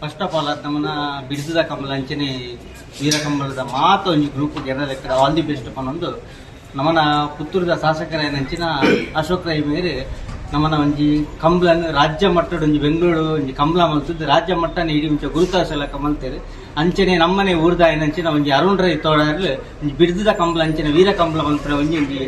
First of ಆಲ್ ನಮ್ಮನ ಬಿರ್ದದ ಕಂಬಳ ಅಂಚನೆ ವೀರ ಕಂಬಳದ ಮಾತ ಒಂಜಿ ಗ್ರೂಪ್ ಗೆಲ್ಲಲೆಕ್ಕಡ ಆಲ್ the best ಪನೊಂದು, ನಮನ ಪುತ್ತೂರದ ಶಾಸಕರಾಯನಂಚಿನ ಅಶೋಕ್ ರೈ ಮೇರ್ ನಮನ ಒಂಜಿ ಕಂಬ್ಳನ್ ರಾಜ್ಯ ಮಟ್ಟಡ್ ಒಂಜಿ ಬೆಂಗಳೂರು ಒಂಜಿ ಕಂಬ್ಳ ಮಲ್ತದ್ದು ರಾಜ್ಯ ಮಟ್ಟನ ಇಡೀ ಮುಂಚೆ ಗುರುತಾಸಲಕ ಮಲ್ತೇರು. ಅಂಚನೆ ನಮ್ಮನೆ ಊರ್ದಾಯನಂಚಿನ ಒಂಜಿ ಅರುಣ್ ರೈ ತೋಡಾರ್ಲು ಒಂಜಿ ಬಿರ್ದದ ಕಂಬ್ಳ ಅಂಚನೆ ವೀರ ಕಂಬ್ಳ ಮಲ್ಪುನ ಒಂಜಿ ಒಂಜಿ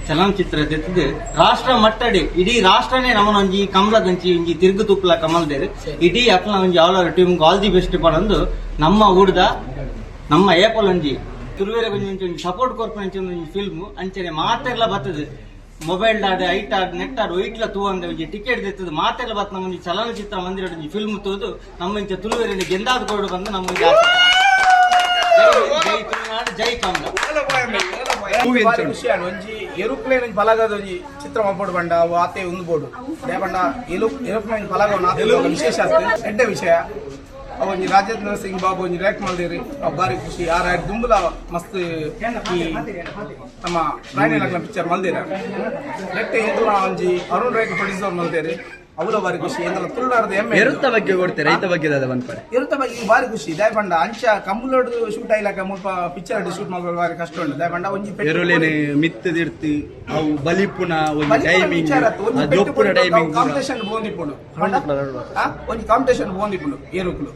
ಚಲನಚಿತ್ರ ದೆತ್ತದು ರಾಷ್ಟ್ರ ಮಟ್ಟಡಿ ಇಡೀ ರಾಷ್ಟ್ರನೇ ನಮ್ಮನ ಒಂಜಿ ಕಂಬ್ಳದಂಚಿ ಒಂಜಿ ತಿರುಗು ತುಪ್ಪಲ ಕಮಲ್ದೇರು. ಇಡೀ ಅಕ್ಲ ಒಂಜಿ all our team all the best ಪಡೊಂದು, ನಮ್ಮ ಊರ್ದ ನಮ್ಮ ಏಪಲ್ ಒಂಜಿ ತುಳುವೆರೆ ಒಂಜಿ ಒಂಜಿ ಒಂಜಿ ಸಪೋರ್ಟ್ ಕೊರ್ಪುನ ಅಂಚಿನ ಒಂಜಿ ಫಿಲ್ಮ್. ಅಂಚನೆ ಮಾತೆರ್ಲ ಬರ್ತದೆ, ಮೊಬೈಲ್ ಆಡ್, ಐಟ್ ಆಡ್, ನೆಟ್ ಆಡ್, ಒಯ್ಟ್ಲ ತೂವಂದೆ ಒಂಜಿ ಟಿಕೆಟ್ ದೆತ್ತದು ಮಾತೆರ್ಲ ಬತ್ ನಮ್ಮ ಒಂಜಿ ಚಲನಚಿತ್ರ ಮಂದಿರ ಒಂಜಿ ಫಿಲ್ಮ್ ತೂದು ನಮ್ಮ ಇಂಚ ತುಳುವೆರೆ ಗೆಂದಾದ್ ಕೊಡು ಬಂದು ನಮ್ಮ ಒಂಜಿ ಆಸೆ. ಜೈ ಜೈ ತುಳುನಾಡು, ಜೈ ಕಂಬ್ಳ. ಮೂವಿ. ಬಾರಿ ಖುಷಿ ಆಂಡ್. ಒಂಜಿ ಏರೋಪ್ಲೇನ್ ಒಂಜಿ ಬಲಗದ ಒಂಜಿ ಚಿತ್ರ ಮಲ್ಪೊಡು ಪಂಡ ಅವು ಆತೆ ಉಂದು ಬೋಡು. ದಾಯೆ ಪಂಡ ಏರೋಪ್ಲೇನ್ ಬಲಗ ವಿಶೇಷ ಆತು, ಎಡ್ಡೆ ವಿಷಯ. ಅವು ಒಂಜಿ ರಾಜೇಂದ್ರ ಸಿಂಗ್ ಬಾಬು ಒಂಜಿ ಡೈರೆಕ್ಟ್ ಮಲ್ದೇರಿ. ಅವು ಬಾರಿ ಖುಷಿ. ಆರ್ ಆರ್ ದುಂಬುಲ ಮಸ್ತ್ ಈ ನಮ್ಮ ರಾಯಣ ಪಿಕ್ಚರ್ ಮಲ್ದೇರ. ನೆಟ್ ಎಂಕಲ್ನ ಒಂಜಿ ಅರುಣ್ ರೈ ಪ್ರೊಡ್ಯೂಸರ್ ಮಲ್ದೇರಿ, ಅವುಲ ಬಾರಿ ಖುಷಿ. ಎಂಕಲ್ನ ತುಳುನಾಡದ ಹೆಮ್ಮೆ. ಎರುತ್ತ ಬಗ್ಗೆ ಕೊಡ್ತೆ, ರೈತ ಬಗ್ಗೆ ದಾದ ಪನ್ಪರೆ? ಇರುತ್ತ ಬಗ್ಗೆ ಬಾರಿ ಖುಷಿ. ದಾಯೆ ಪಂಡ ಅಂಚ ಕಂಬುಲೋಡು ಶೂಟ್ ಆಯ್ಲಕ ಮುಲ್ಪ ಪಿಕ್ಚರ್ ಶೂಟ್ ಮಲ್ಪುವ ಬಾರಿ ಕಷ್ಟ ಉಂಟು. ದಾಯೆ ಪಂಡ ಒಂಜಿ ಪೆಟ್ಟು ಎರುಲೇನೆ ಮಿತ್ತು ದಿರ್ತಿ ಅವು ಬಲಿಪುನ ಒಂಜಿ ಬಲಿಪುನ ಟೈಮಿಂಗ್ ವಿಚಾರ ಅತ್ತು. ಒಂಜಿ ಪೆಟ್ಟು ಜೊಪ್ಪುನ ಟೈಮಿಂಗ್. ಕಾಂಪಿಟೇಷನ್ ಪೋಂದಿಪ್ಪುಂಡು. ಒಂಜಿ ಕಾಂಪಿಟೇಷನ್ ಪೋಂದಿಪ್ಪುಂಡು ಏರುಕುಲು.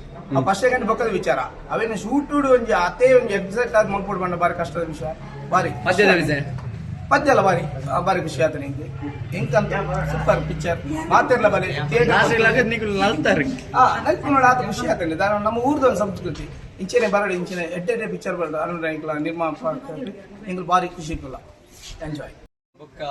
ಫಸ್ಟ್ ಸೆಕೆಂಡ್ ಬೊಕ್ಕದ ವಿಚಾರ. ಅವೇನು ಶೂಟ್ ಒಂಜಿ ಅತೇ ಒಂಜಿ ಎಕ್ಸಾಕ್ಟ್ ಆದ್ ಮಲ್ಪೊಡು ಪಂಡ ಬಾರಿ ಕಷ್ಟದ ವಿಷಯ ಬಾರಿ. ಮಧ್ಯದ ವಿಷಯ. ಪದ್ಯ ಎಲ್ಲ ಬಾರಿ ಬಾರಿ ಖುಷಿ ಆತ ನಿಂಗೆ ಎಂಕಂತ ಸೂಪರ್ ಪಿಕ್ಚರ್. ಮಾತೆರ್ಲ ಬಲೆ. ಲಾಸ್ಟ್ ನಿಕುಲು ನಲ್ತಾರೆ. ಆ ನಲ್ಪುನೋಡು ಆತ ಖುಷಿ ಆತಂడి. ದಾನ ನಮ್ಮ ಊರ್ದ ಒಂದು ಸಂಸ್ಕೃತಿ ಇಂಚೆನೆ ಬರಡು, ಇಂಚೆನೆ ಎಡ್ಡೆ ಎಡ್ಡೆ ಪಿಕ್ಚರ್ ಬರಡು. ಅರುಣ್ ಎಂಕ್ಲ ನಿರ್ಮಾಣ ಎಂಕ್ಲ ಬಾರಿ ಖುಷಿ ಇಪ್ಪಲ್ಲ, ಎಂಜಾಯ್. ಬೊಕ್ಕ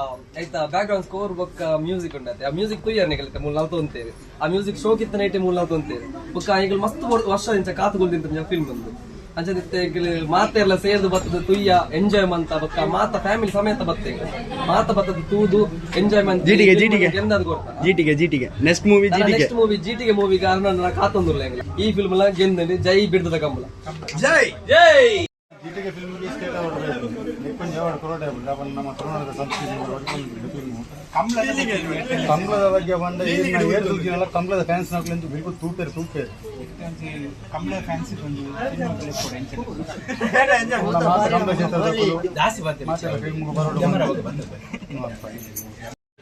ಐತ ಬ್ಯಾಕ್ ಗ್ರೌಂಡ್ ಸ್ಕೋರ್ ಬೊಕ್ಕ ಮ್ಯೂಸಿಕ್ ಉಂಡತೆ. ಆ ಮ್ಯೂಸಿಕ್ ತುಯ್ಯರ್ ನಿಗಲ್ತೆ ಮೂಲ್ ನಾಲ್ ತೊಂತೇವೆ. ಆ ಮ್ಯೂಸಿಕ್ ಶೋಕ್ ಇತ್ತ ನೈಟೆ ಮೂಲ್ ನಾಲ್ ತೊಂತೇವೆ. ಬೊಕ್ಕ ಎಂಕಲ್ ಮಸ್ತ್ ವರ್ಷ ಇಂಚ ಕಾತುಗೊಳ್ದಿಂತ ಫಿಲ್ಮ್ ಬಂದು ಅಂಚದಿತ್ತೆ. ಎಂಕಲ್ ಮಾತೆರ್ಲ ಸೇರ್ದು ಬತ್ತದ ತುಯ್ಯ, ಎಂಜಾಯ್ ಮಂತ. ಬೊಕ್ಕ ಮಾತ ಫ್ಯಾಮಿಲಿ ಸಮೇತ ಬತ್ತೆ ಎಂಕಲ್. ಮಾತ ಬತ್ತದ ತೂದು ಎಂಜಾಯ್ ಮಂತ್. ಜೀಟಿಗೆ, ಜೀಟಿಗೆ. ಎಂದಾದ್ ಕೊರ್ತ. Jeetige, Jeetige next movie Jeetige. Next movie Jeetige. ಮೂವಿಗೆ ಅರುಣ್ ಕಾತೊಂದುಲ್ಲ ಎಂಕಲ್. ಈ ಫಿಲ್ಮ್ ಲ ಗೆಂದಂడి. ಜೈ ಬಿರ್ದದ ಕಂಬಳ. ಜೈ. ಜೈ. ಜಿಟಿಗೆ ಫಿಲ್ಮ್ಗೆ ಸ್ಟೇಟ್ ಅವಾರ್ಡ್ ಬೇಕು, ಒಂಜಿ ಅವಾರ್ಡ್ ಕೊರೋಡೆ ಆಪುಂಡು. ನಮ್ಮ ತುಳುನಾಡದ ಸಂಸ್ಕೃತಿ ಫಿಲ್ಮ್. ಕಂಬ್ಳದ ಬಗ್ಗೆ ಬಂದ ಏರ್ ತುಲ್ಕಿನಲ್ಲ, ಕಂಬ್ಳದ ಫ್ಯಾನ್ಸ್ ನಕ್ಲೆಂದು ಬಿಲ್ಕುಲ್ ತೂಪೇರು ತೂಪೇರು. ಕಂಬಳ ಫ್ಯಾನ್ಸ್ ಒಂದು ಮಾತ ಕಂಬಳ ಕ್ಷೇತ್ರದಕುಲು ಮಾತೆಲ್ಲ ಫಿಲ್ಮ್ ಬರೋಡು.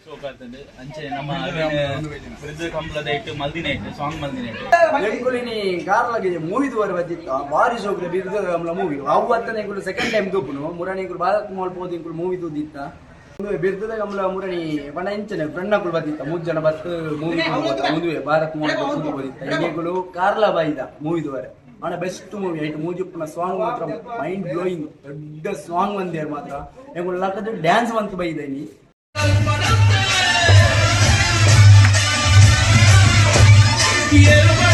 ಶೋಕಾಗ್ತದೆ. ಅಂಚೆ ನಮ್ಮ ಬಿರ್ದ್ ಕಂಬಳದ ಇಟ್ಟು ಮಲ್ದಿನ ಇಟ್ಟು ಸಾಂಗ್ ಮಲ್ದಿನ ಇಟ್ಟು. ಎಂಕುಲಿನಿ ಕಾರ್ಲಗೆ ಮೂವಿ ತೂವರೆ ಬತ್ತಿತ್ತ. ಬಾರಿ ಶೋಕುದ ಬಿರ್ದದ ಕಂಬಳ ಮೂವಿ. ಅವು ಅತ್ತನೆ ಎಂಕುಲು ಸೆಕೆಂಡ್ ಟೈಮ್ ತೂಪುನು. ಮುರಣಿ ಎಂಕುಲು ಭಾರತ್ ಮಾಲ್ ಪೋದು ಎಂಕುಲು ಮೂವಿ ತೂದಿತ್ತ. ಬಿರ್ದದ ಕಂಬಳ ಮುರಣಿ ಪಂಡ ಇಂಚನೆ ಫ್ರೆಂಡ್ ನಕುಲು ಬತ್ತಿತ್ತ. ಮೂರು ಜನ ಬತ್ತು ಮೂವಿ ಮುಂದುವೆ ಭಾರತ್ ಮಾಲ್ ತೂದು ಬೋದಿತ್ತ. ಎಂಕುಲು ಕಾರ್ಲ ಬಾಯಿದ ಮೂವಿ ತೂವರೆ. ಆಂಡ ಬೆಸ್ಟ್ ಮೂವಿ. ಐಟ್ ಮೂಜಿಪ್ಪುನ ಸಾಂಗ್ ಮಾತ್ರ ಮೈಂಡ್ ಬ್ಲೋಯಿಂಗ್. ದೊಡ್ಡ ಸಾಂಗ್ ಒಂದೇರ್ ಮಾತ್ರ. ಎಂಕುಲು ಲಕ್ಕದ ಡ್ಯಾನ್ಸ್ ಮಂತ್ ಬೈದ ಇನಿ. ಏರು.